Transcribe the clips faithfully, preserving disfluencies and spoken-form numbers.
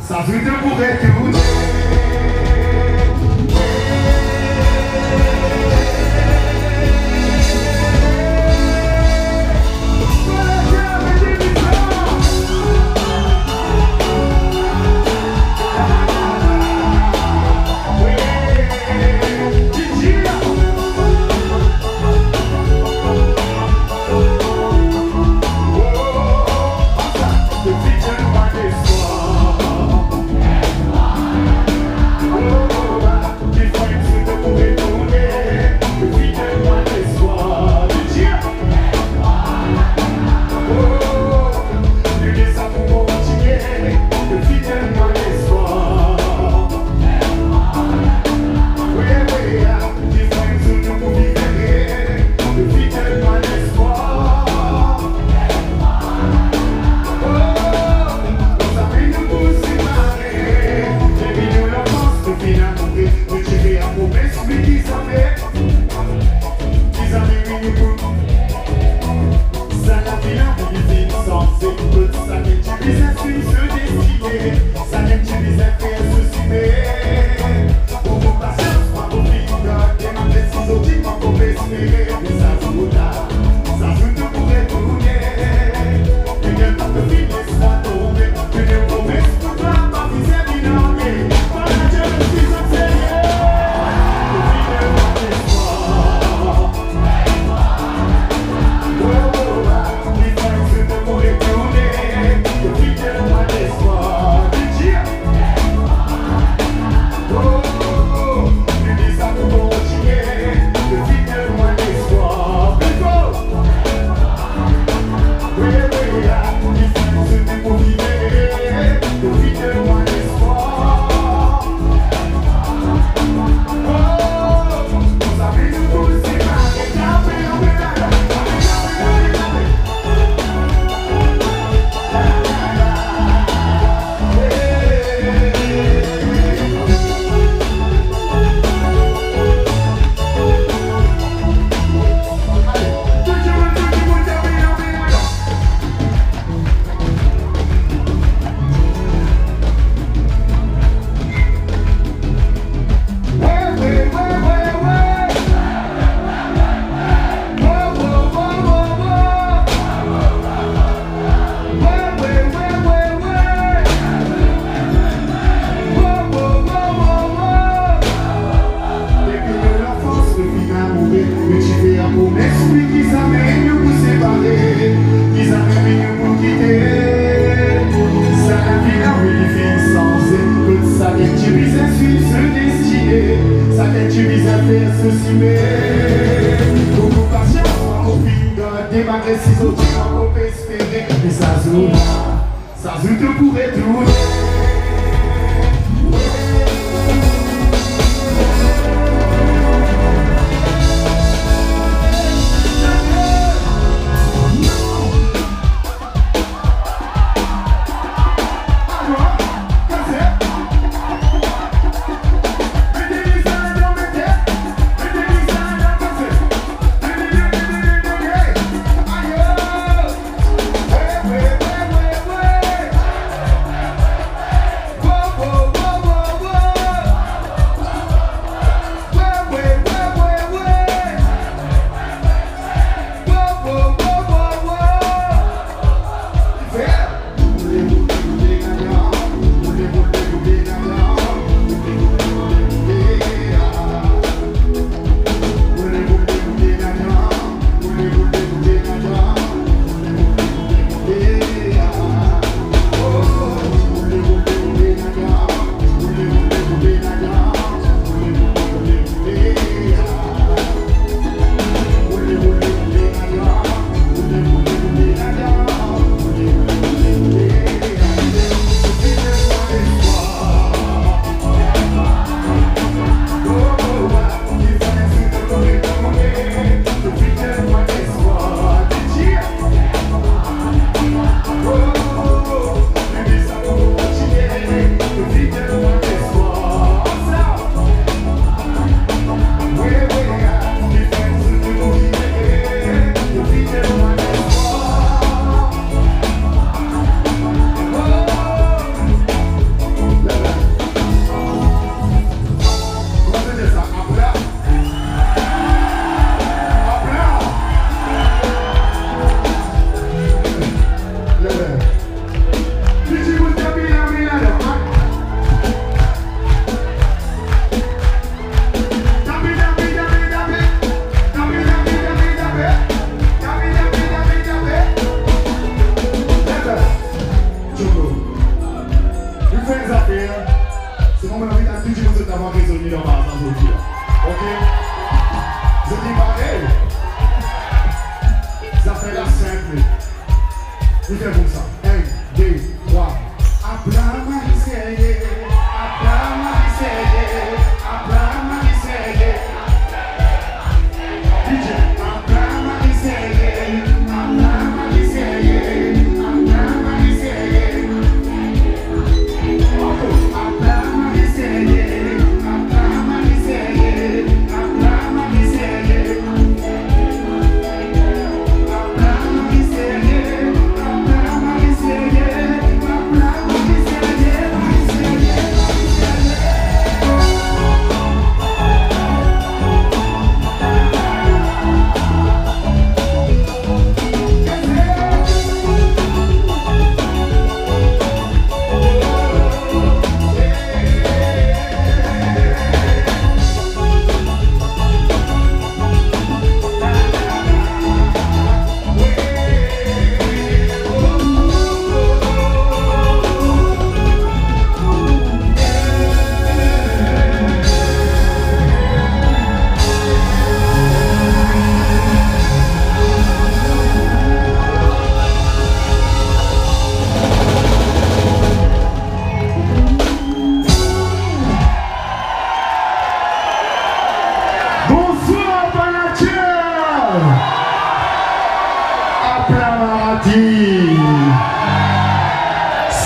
Sa zour nou pou retourne. Sa lavi la, li finn sanze, kot sa ki ti bizin swiv so destine, sa ki ti bizin fer so sime. Pou mo pasians, mwa mo finn gard, e malgre si zordi mwa mo pe espere, me sa zour la, sa zour nou pou retourne. Ki nou pa finn les mwa tonbe, ki nou promes pou twa pa bizin vinn ange. Manager, lespri santi Segner. Fidel, mwa les mwa. Depi nou lanfans, nou finn amoure, nou ti fer promes, wi, ki zame nou pou separe, ki zame nou pou kite. Sa lavi la, wi, li finn sanze, kot sa ki ti bizin swiv so destine, sa ki ti bizin fer so sime. Pou nou pasians, pou nou finn gard, malgre si zordi mwa mo pe espere, me sa zour la, sa zour nou pou retourne.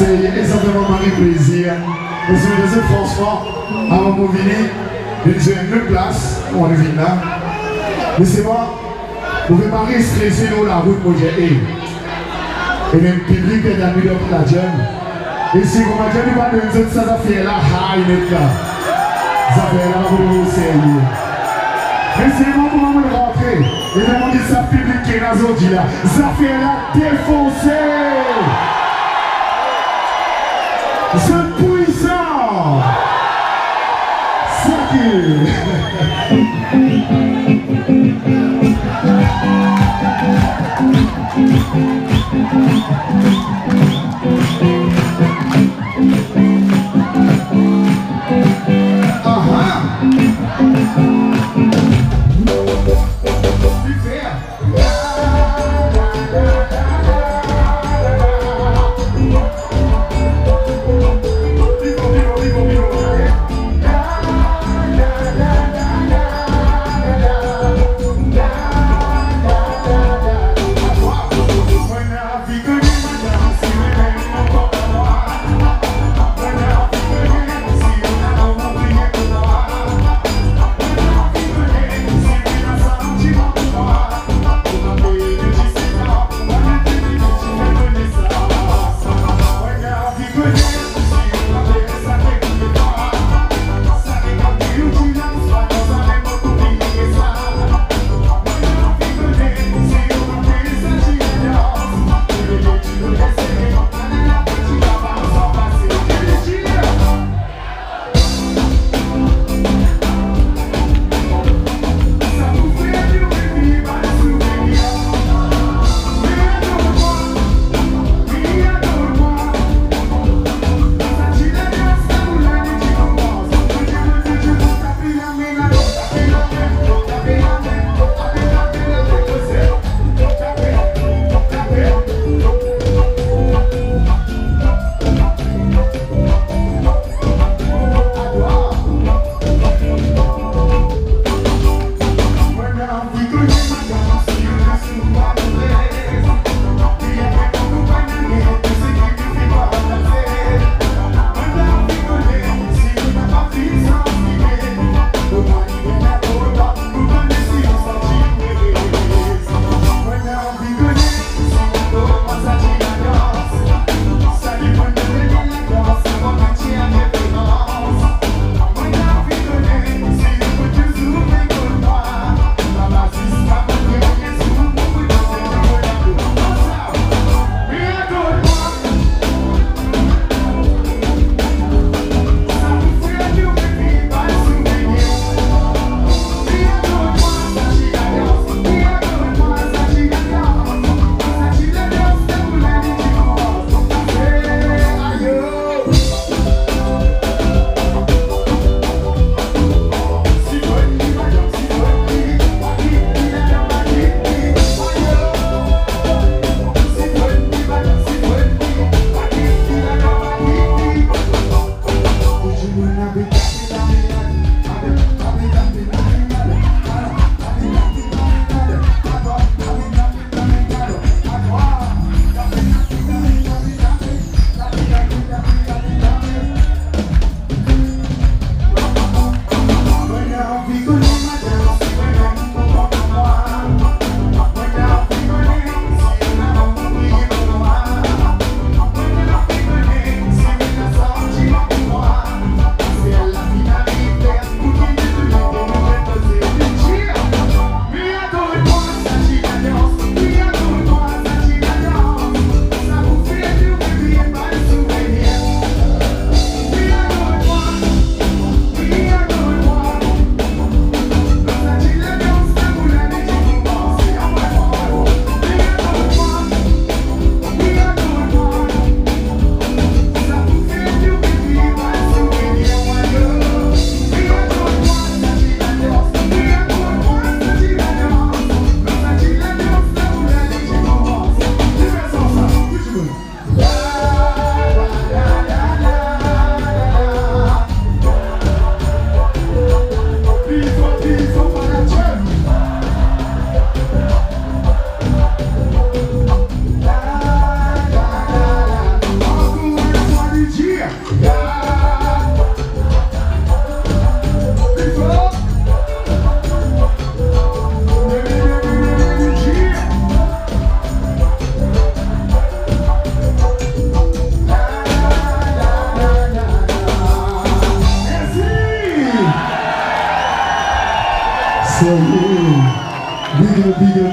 E sa fer mwa mari plezir. Parski mo dir zot fransman, avan mo vini, vinn zwe enn lot plas, mo vinn la. Me selman, mo pe pa res strese lor larout, mo dir, e. E mem piblik pe dan mid of la gym. E si kouma dir, li pa donn zot sa zafer la, hay net la. Zafer la pa pou serye. Me selman kouma mo rantre, e mo dir sa piblik ki ena zordi la, zafer la defonse! Zot pwisan! Sa ki Aha! Super!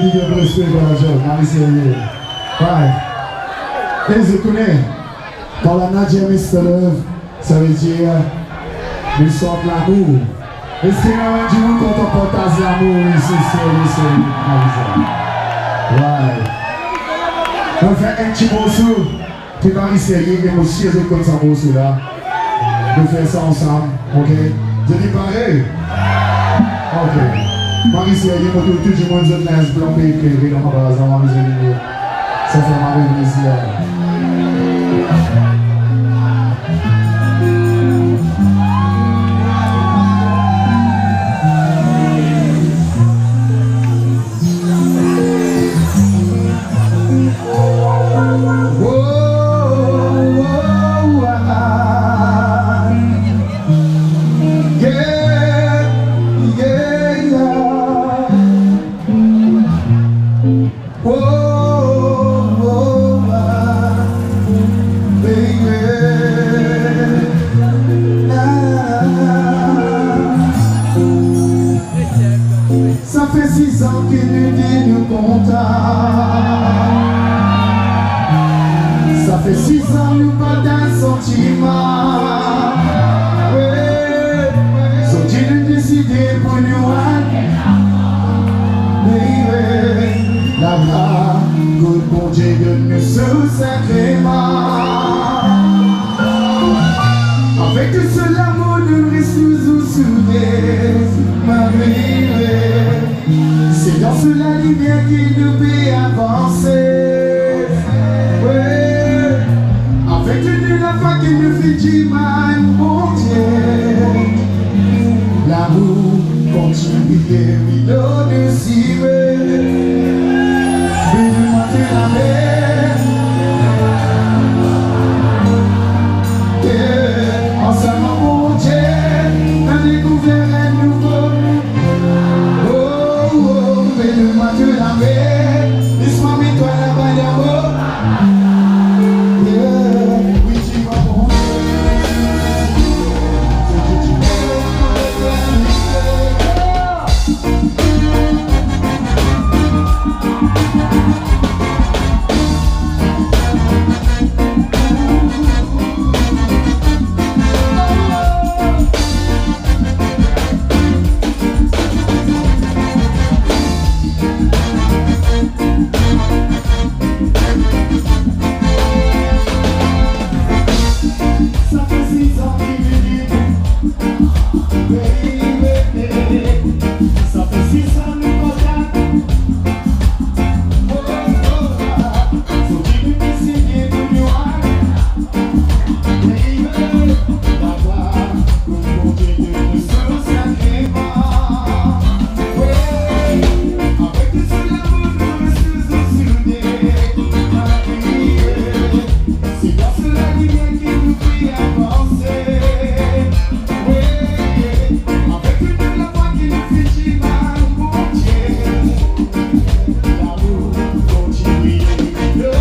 Big up, respect, brother Joe, Marie Serrier. Right. Hey, zot kone, kan bann la dir mister love, savedir nou sant lamour. Eski ena enn dimoun kontan partaz lamour isi, serye, serye, Marie Serrier? Right. Nou fer enn ti morso. Pou Marie Serrier e mo sir zot konn sa morso la. Nou fer sa ansam, ok? Zot inn pare? Ok. Marie Serrier, mo trouv tou dimoun zot linz blan pe eklere dan bann bazar, Marie Serrier. Sa fer mwa plezir. Sa fer sizan ki nou dir nou kontan. Sa fer sizan nou partaz santiman. Wi. Zordi nou deside pou nou al. Baby, labla, kot Bondie donn nou so sakreman. Avek tou so lamour, nou res touzour soude, Marie. Se dan so lalimier ki nou pe avanse. Wi. Avek nou lafwa ki nou finn dimann Bondie. Lamour kontign brile, wi, lor nou sime. Beni mwa tou lame. Yeah. Ansam Bondie, nou dekouver enn nouvo. Oh, oh, beni mwa tou lame. Lis mwa met twa laba dan mo. Yeah. Wi, dimann Bondie. Sa fer sizan ki nou li, baby. Sa fer sizan nou kontan. Oh, oh, ah. Zordi nou deside pou nou al. Baby, papa, Bondie donn nou so sakreman. Wi, avek tou so lamour, nou res touzour soude. Marie, se dan so lalimier ki nou pe avanse. Wi, avek tou lafwa ki nou finn dimann Bondie. Lamour kontign brile.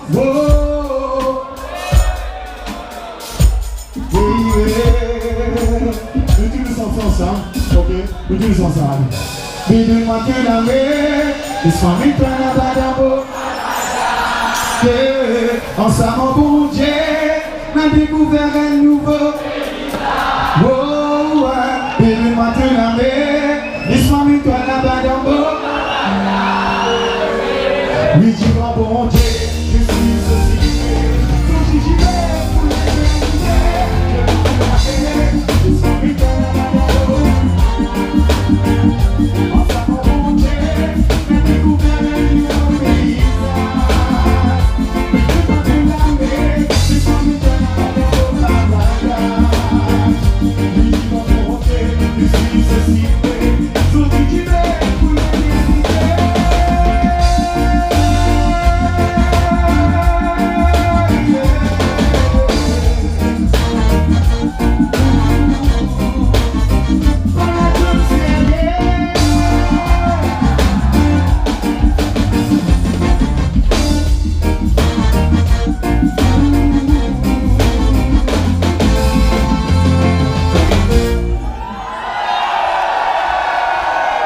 Oh, yeah. Nou tou nou santi sa, ok? Nou tou nou santi sa, ale. Bebe, mwa, to lame, les fami, to laba, dan bo. Yeah. Ansam, Bondie, nou dekouver enn nouvo. Oh, ouais. Bebe, mwa, to lame, les fami, to laba, dan bo. Li dir, oh, Bondie, je suis satisfait.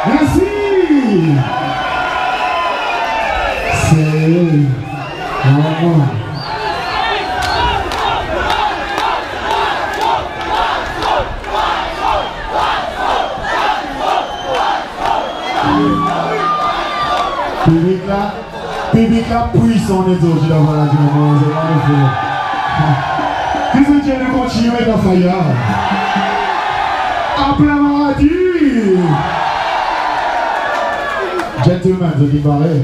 Mersi. Se mwa. Piblik la, piblik la pwisan net zordi, la, vwala, dimoun, se magnifique. Ki zot dir nou kontigne met lafaya? Aplodi! Gentleman, zot inn pare?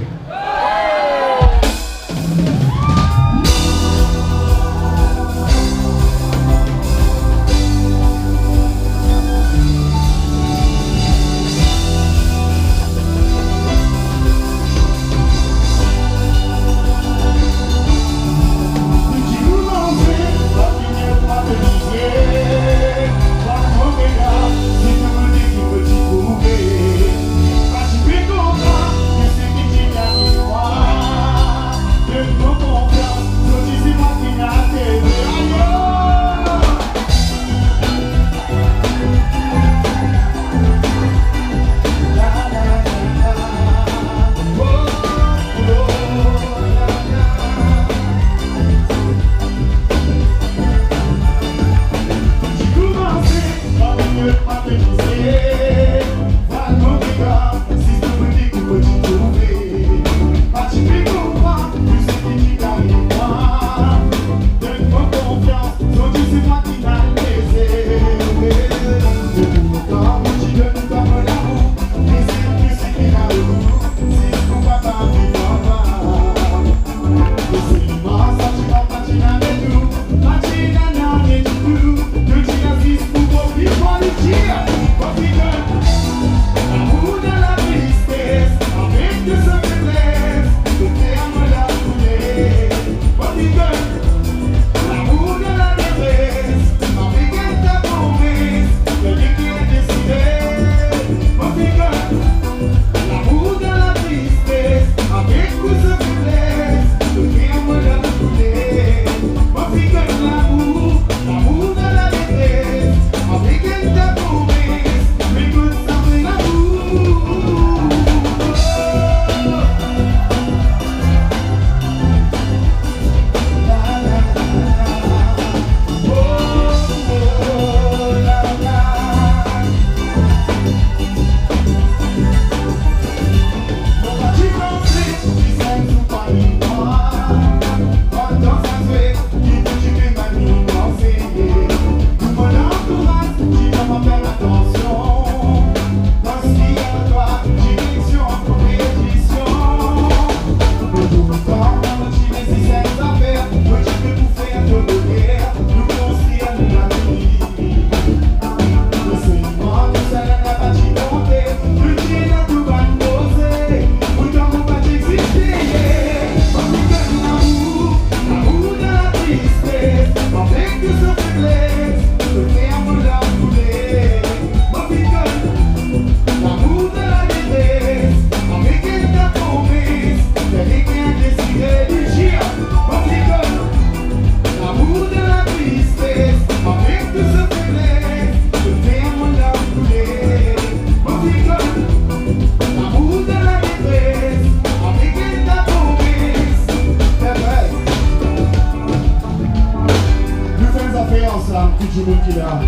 Dimoun ki la.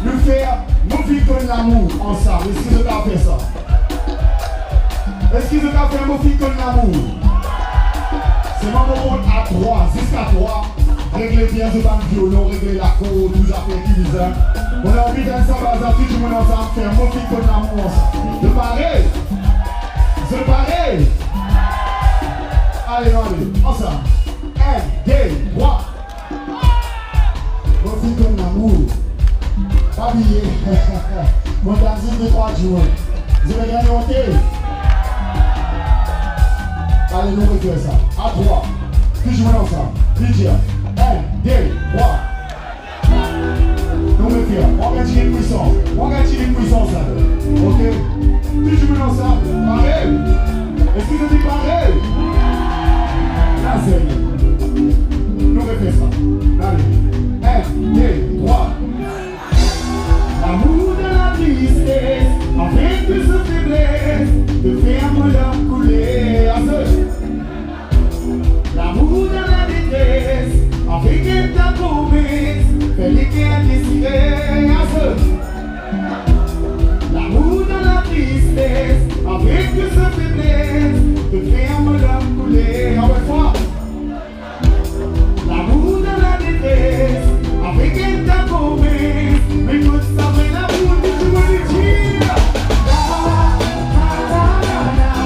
Nou fer Mo finn konn lamour ansam. Eski zot a fer sa? Eski zot a fer Mo finn konn lamour? Selman mo kont a trwa, ziska trwa. Regle bien zot bann violon, regle lakour, tou zafer ki bizin. Mo anvi tann sa, baza, tou dimoun ansam fer Mo finn konn lamour ansam. Zot pare? Zot pare? Ale, nou ale ansam. Enn, de, trwa. Mo finn konn lamour. Pa bliye. Mo tann zis de trwa dimoun. Zot pe gagn onte. Ale, nou refer sa. A trwa. Tou dimoun ansam. Li dir. Enn, de, trwa. Nou refer. Mo gagn ti rit pwisan. Mo gagn ti rit pwisan sa. Ok? Tou dimoun ansam. Pare? Eski zot inn pare? Lazer. Nou refer sa. Ale. Enn, de, trwa. Lamour dan latristes, avek tou so febles, to fer mo larm koule. Aze. Lamour dan ladetres, avek enn ta promes, fer leker desire. Aze. Lamour dan latristes, avek tou so febles, to fer mo larm koule. Ankor enn fwa. Lamour dan ladetres, avek enn ta promes, me kot sa vre lamour, tou dimoun dir. La, la, la, la, la.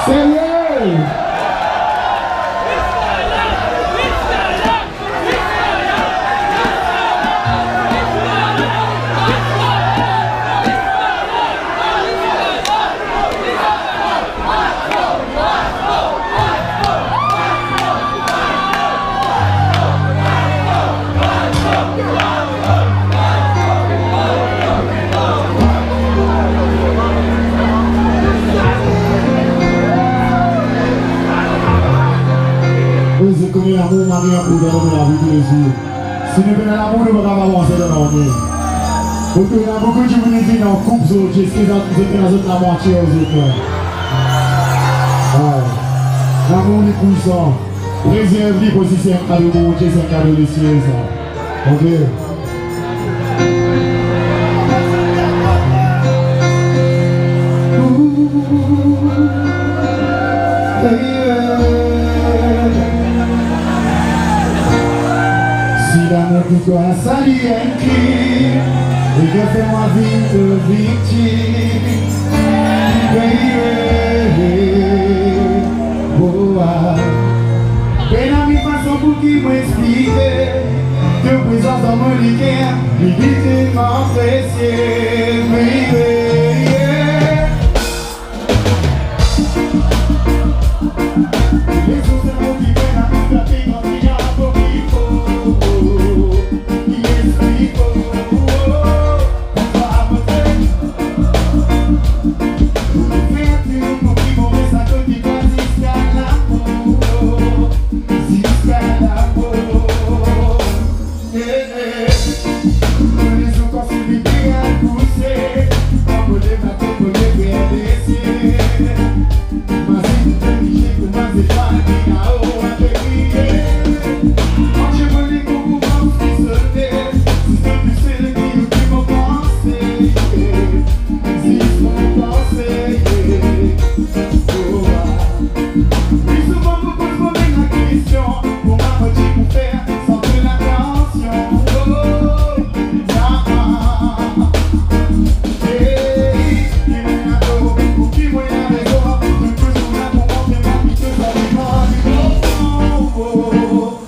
Serye? Wi, zot kone lamour mari enportan dan nou lavi toulezour. Si nou pena lamour, nou pa kapav avanse dan nanye. Parski ena boukou dimoun ki vinn an koup zordi, eski zot, zot ena zot lamwatie ar zot? Wi. Lamour li pwisan. Prezerv li, parski se enn kado Bondie, se enn kado lesiel sa. Ok. Si lamour pou twa sa li enn krim, li fer mwa vinn to viktim, baby. Oh, ah. Pena mil fason pou ki mo explike, to prezans dan mo leker, li vinn telman presie, baby, yeah. Pli souvan pou poz mwa la kestion, kouma mo ti pou fer san fer latansion. Oh, ah, ah. Hey, ki mwa to, pou ki mwa rezon, to touzour la pou montre mwa ki to sa depan di profon. Oh, oh, oh.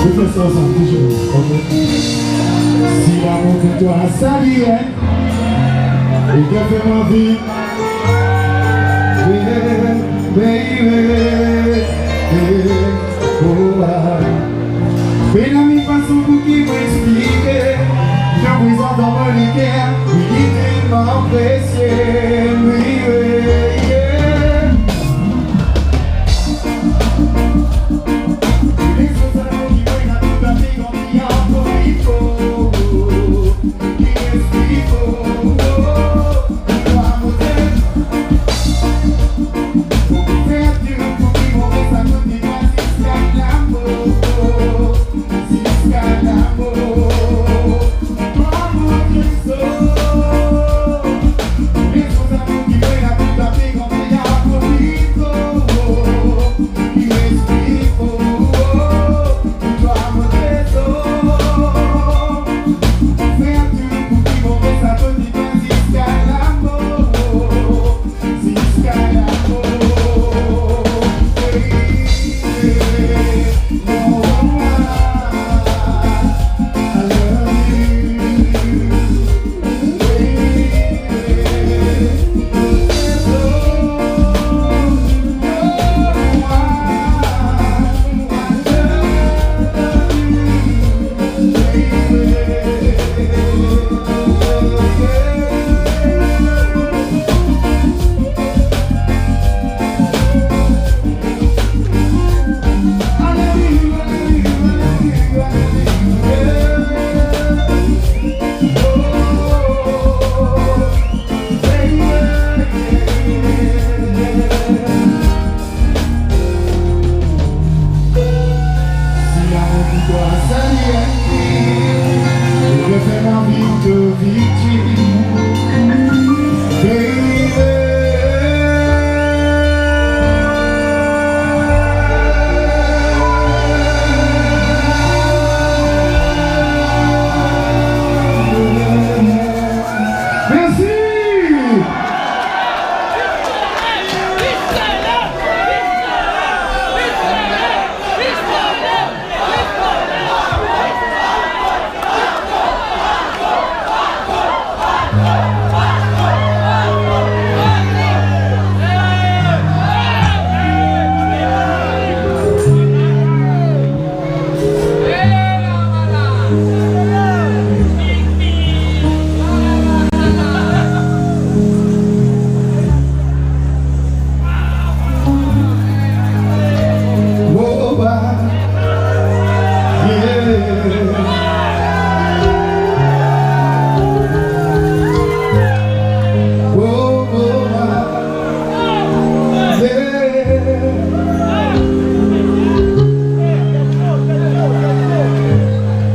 Nou fer sa ansam, touzour, ok? Si lamour pou twa sa li, hein? Li fer mwa viv. Baby, baby, oh, ah. Pena mem fason pou ki mo explike to prezans dan mo leker, li telman presie, baby, yeah. Si lamour pou twa sa li, li fer mwa viv to viktim, baby. Mersi.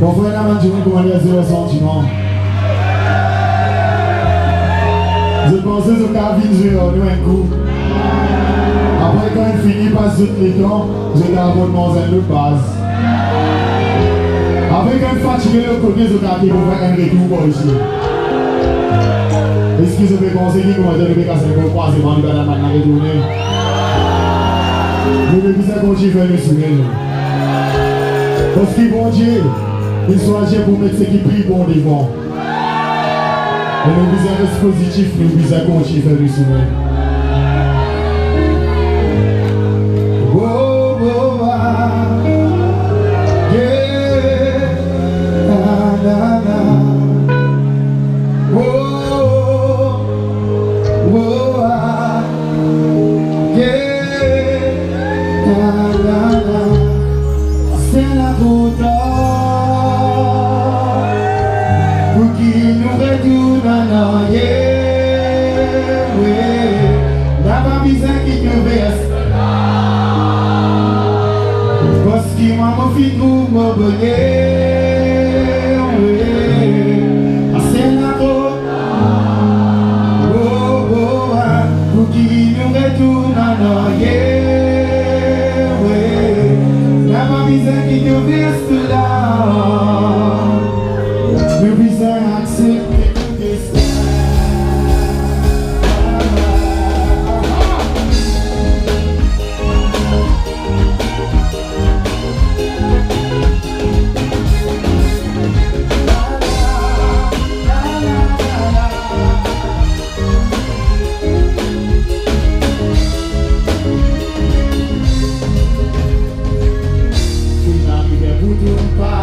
Bon, fode ena bann dimoun kouma li a zwe lor santiman. Zot panse zot kav vinn zwe ar nou enn kou? Apre, kan inn fini pas zot letan, zot kav rod manz enn lot baz. Apre, kan inn fatige lot kote, zot kav fer enn retour par isi. Eski zot pe panse ki kouma nou pe kas enn krwazeman, nou kav al bann la retourne? Nou, nou bizin kontign fer nou soumir. Parski Bondie, li swazir pou met seki pli bon devan. E nou bizin res pozitif, nou bizin kontign fer nou soumir. Oh, oh, ah, yeah, ah, na, na. Oh, oh, ah, yeah, ah, na, na. Seigneur, pou twa, pou ki nou retourn an aryer, wi. Napa bizin kit nou reste la, parski mwa mo finn trouv mo boner, wi. Seigneur, pou Oh, oh, ah, pou ki nou retourn an aryer, wi. Napa bizin kit nou res la. Nou bizin aksepte nou destin. Finn arive pou tou pa.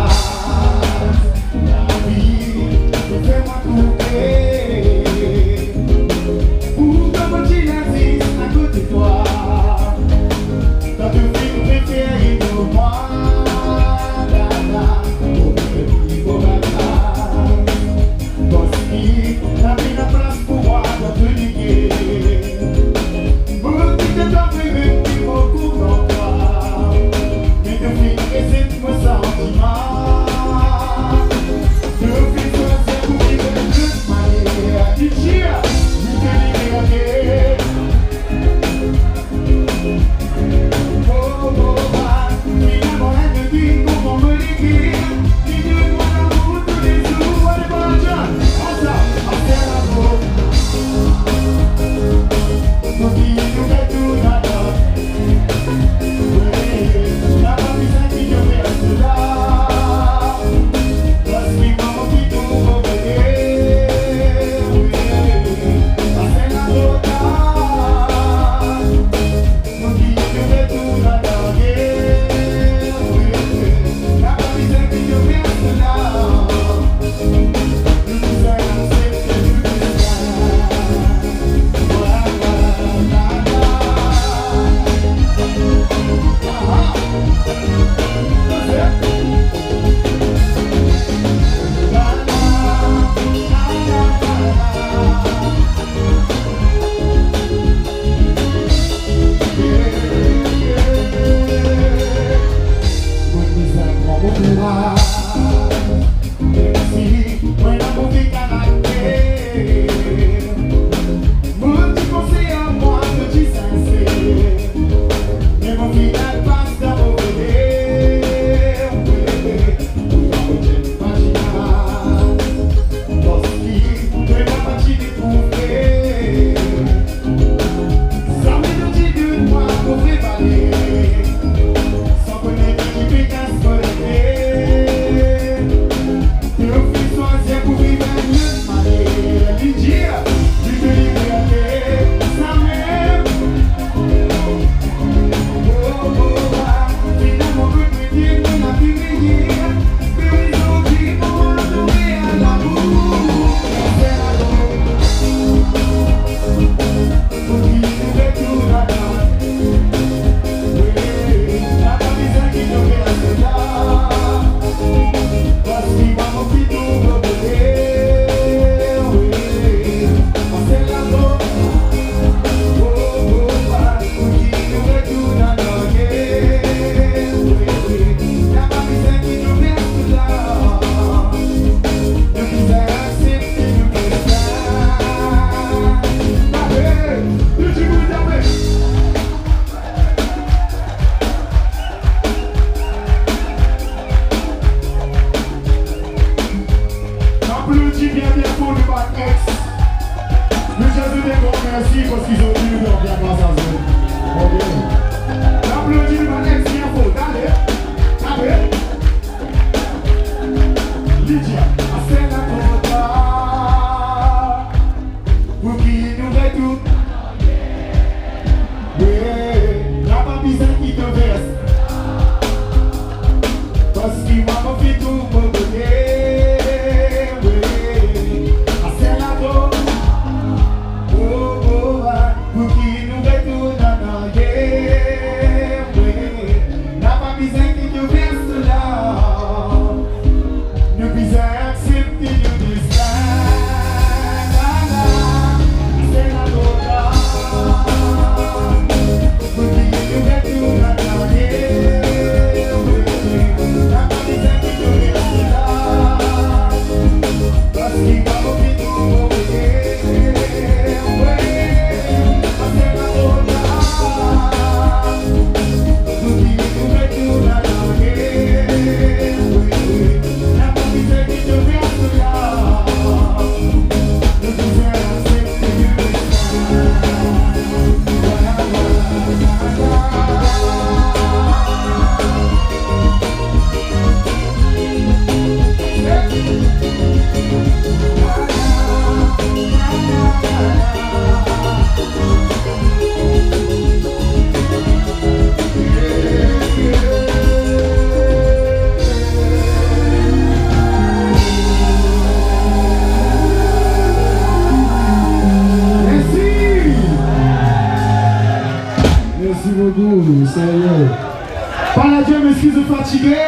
Eski zot fatige?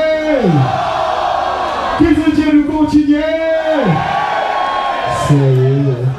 Ki zot dir nou kontinie? Serye?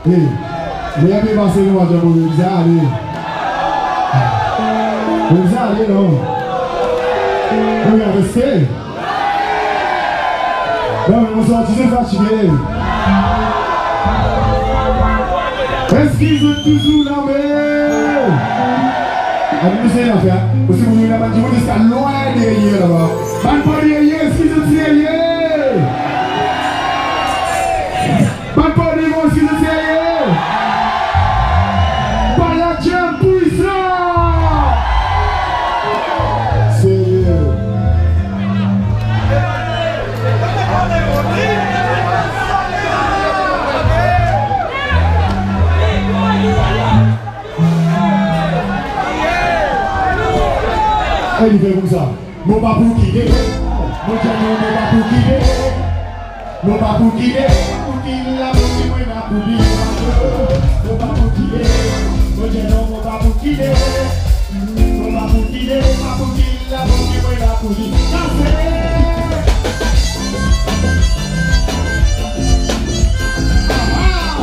Hey, mwa pe pase nou, mwa dir, mo bizin ale. Mo bizin ale, non? Mo bizin reste. Non, me mo santi zot fatige. Eski zot touzour la, me? Anou, nou sey fer. Osi, nou ena bann dimoun ziska lwin deryer laba. Bann pa deryer, eski zot serye? Bann pa devan, eski zot serye? Paladien pwisan! Serye. Ey, li fer koumsa. Mo pa pou kite, mo dir non, mo pa pou kite. Mo pa pou kite, pa pou kit la, mo dir mwa la pou li. Mo pa pou kite, mo dir non, mo pa pou kite. Mo pa pou kite, pa pou kit la, mo dir mwa la pou li. Kase! Ah, ah!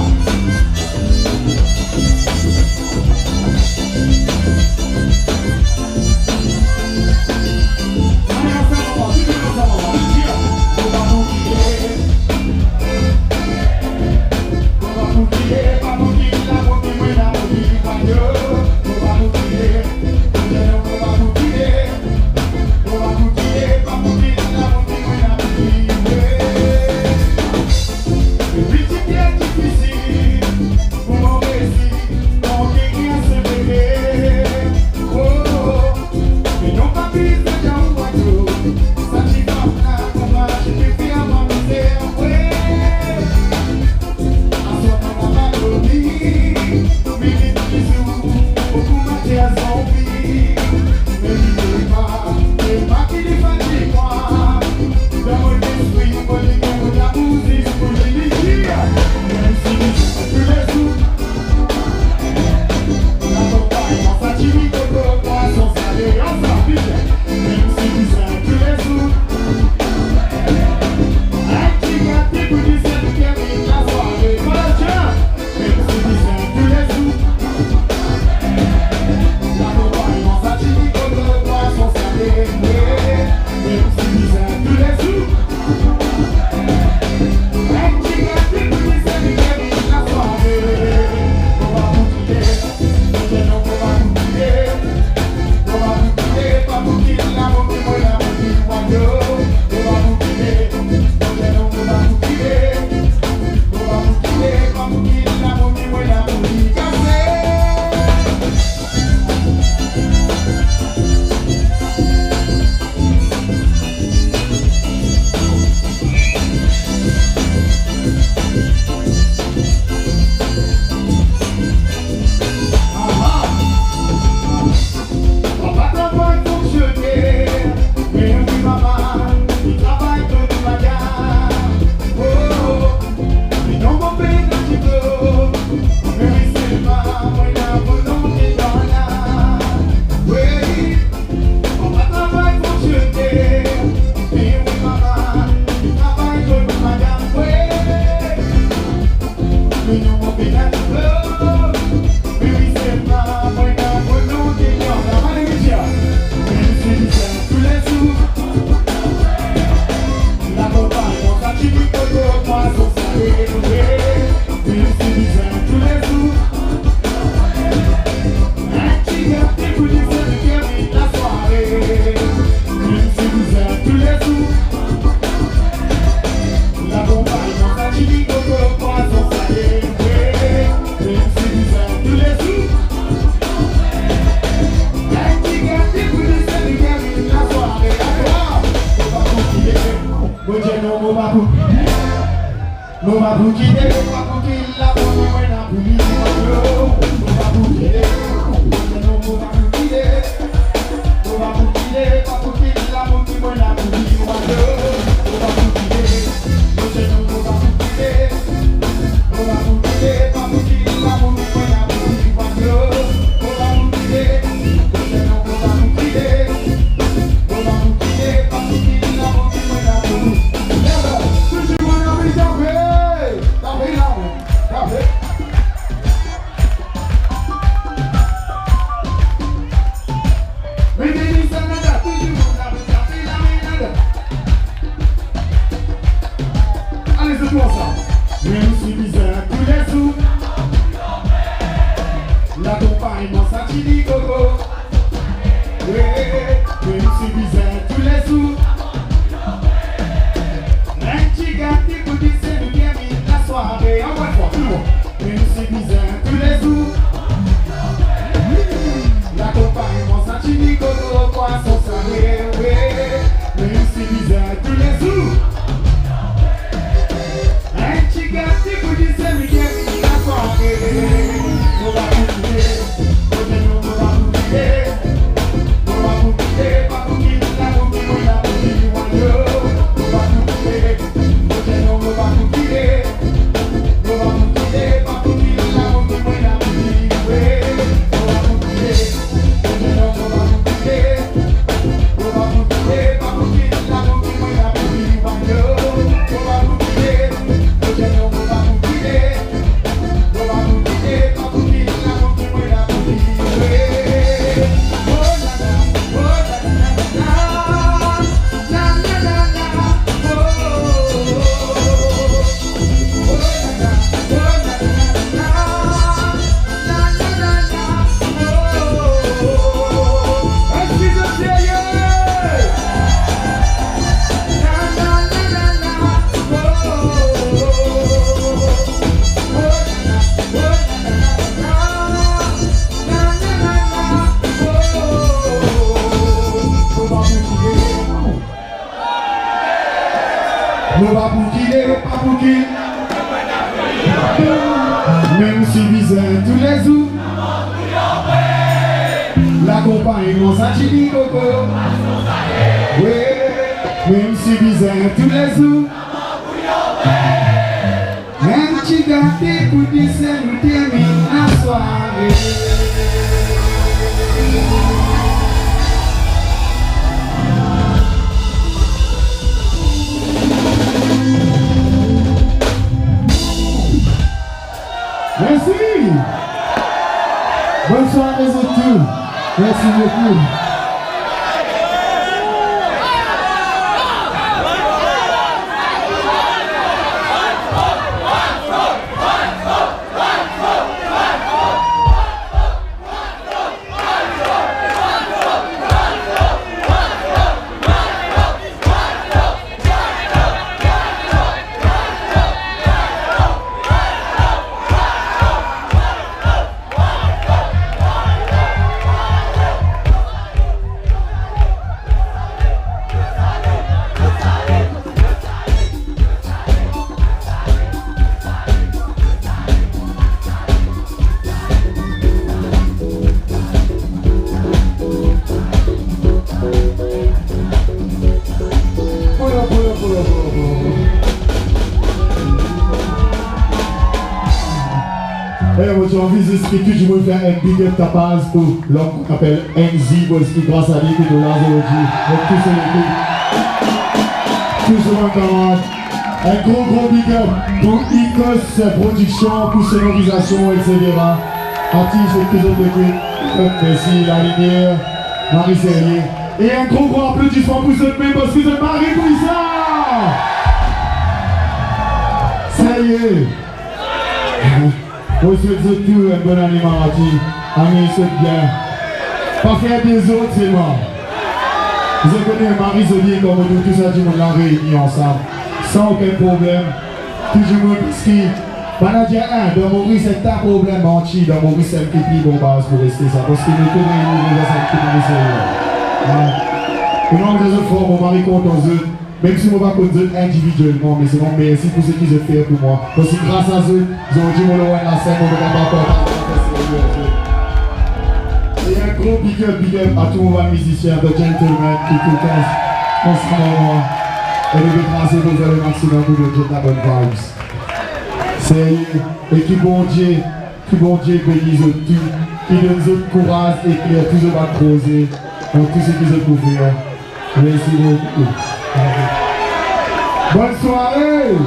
Papa travay fonksioner, me nou mama, li travay kot madanm. Oh, oh, oh. Li non mo pena diplom, me li selman, mo ena volonte dan lam. Wi, papa travay fonksioner, me nou mama, li travay kot madanm. Wi. Me non mo pena diplom, me li selman, mo ena volonte dan lam. Alelouya. Me li bizin toulezour. Lakonpagnman sa ki pou kote mwa, so sa pe rive. Me li bizin toulezour. Enn ti gate pou li, se li ki invit lasware. Me li bizin toulezour. Lakonpagnman sa ki pou kote mwa, so sa pe rive. Me li bizin toulezour. Enn ti gate pou li, se li ki invit lasware. Mo pa pou kite, mo dir non, mo pa pou. Mo pa pou kite, mo pa pou kit la, mo dir mwa la pou li. Mo pa pou kite, mo pa pou kite, mo pa pou kite, pa pou kit la, mo dir mwa la pou li. Mo pa pou kite, mo dir non, mo pa pou kite, mo pa pou kite, pa pou kit la, mo dir mwa la pou li. Mo pa pou kite, mo dir non, mo pa pou kite, mo pa pou kite, pa pou kit la, mo dir mwa la pou li. Touzour mwa la pou li, tape, tape la. Pwason sale, wi, mem si bizin toulezour. Enn ti gate pou dise mil lasware. Nou pa pou kite, kote nou, nou pa pou kite. Nou pa pou kite, pa pou kite, la pou kite, la pou kite, wayo. Nou pa pou kite, kote nou, nou pa pou kite. Nou pa pou kite, pa pou kite, la pou kite, la pou kite, wi. Nou pa pou kite. Nou pa pou kite, pa pou kite. Mem si bizin toulezour. Lakonpagnman sa ti li koko. Wi, mem si bizin toulezour. Enn ti gate pou dise mil lasware. Mersi. Bonn sware zot tou. Mersi boukou. Eh, mo ti anvi zis ki tou dimoun fer enn big up tapaz pou lom ki apel N Z, parski gras a li ki nou la zordi. Met tou so lekip. Tou so bann kamarad. Enn gro, gro big up pou Icos Production, pou sonorizasion, et cetera. Atis ek tou zot lekip. Mersi, lalimier, Marie Serrier. E enn gro, gro aplodisman pou zot mem, parski zot mari pou sa. Serye. Mo swet zot tou enn bonn ane mardi. Ane sot bien. Pa fer dezord selman. Zot kone mari zoli kouma nou, tou sa dimoun la reini ansam san okenn problem. Tou dimoun, parski bann la dir, ah, dan Moris se ta problem, manti, dan Moris sa ki pli bon baz pou reste sa, parski nou tou reini, nou sa ki pli serye. Wi. E mwa, mo dir zot for, mo mari kontan zot. Mem si mo pa konn zot individielman, me selman mersi pou seki zot fer pou mwa. Parski gras a zot, zordi mo lor enn lasenn, mo pe kapav partaz bann fes serye. E enn gro big up, big up a tou mo bann mizisien, the gentlemen, ki toultan ansam ar mwa. E nou pe trase pou fer le maximum pou donn zot la bonn vibes. Serye, e ki Bondie Ki Bondie beni zot tou, ki donn zot kouraz e kler tou zot bann proze dan tou seki zot pou fer. Mersi boukou. Bonn sware!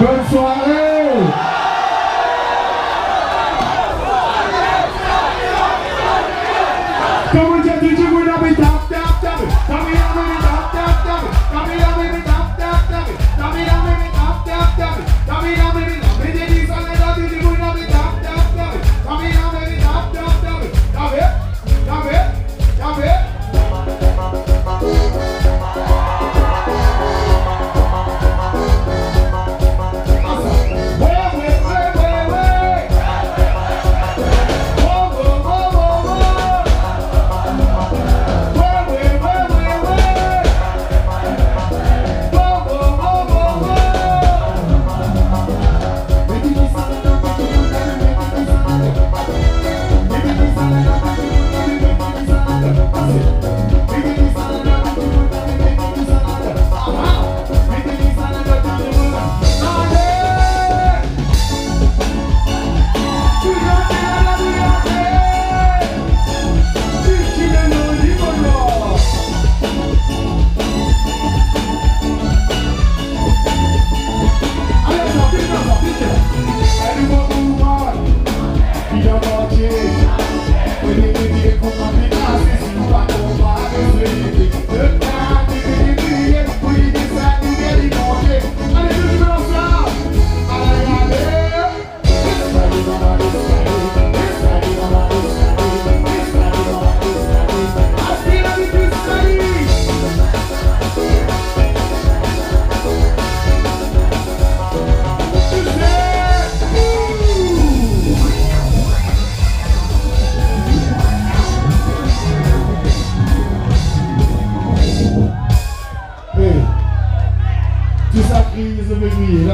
Bonn sware! Come on, just do you wanna be tap, tap, tap it? Tap it, tap it, tap, tap, tap it. Tap it, tap it, tap, tap, tap it. Tap it, tap it, tap, tap, tap it.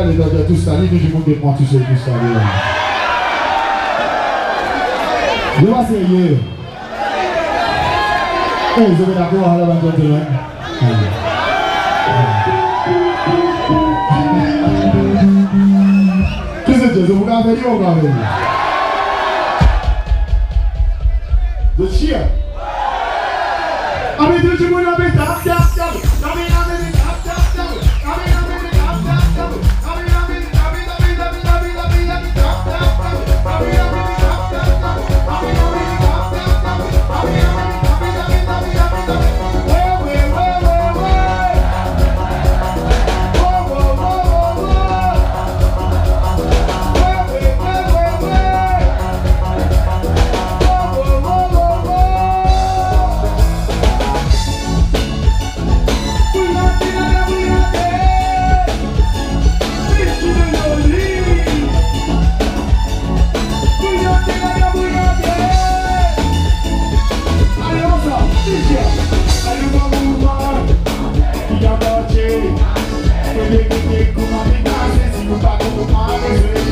Letan dir tou sali, tou dimoun pe pran tou sali, tou sali la. Zot pa serye. Ey, zot pe dakor ala bann gentleman? Ki zot dir, zot pou kapav fer li, ou kapav fer li? Zot sir? Abe tou dimoun, abe tap, tap, tap. Abe, abe, tap, tap, tap. Abe, abe, tap, tap, tap. Abe, abe, abe, abe, tap, tap, tap. Abe, abe, tap, tap, tap. Abe, abe, tap, tap, tap. Abe, abe, tap, tap, tap. Abe, abe, tap, tap, tap. Abe, abe, tap, tap, tap.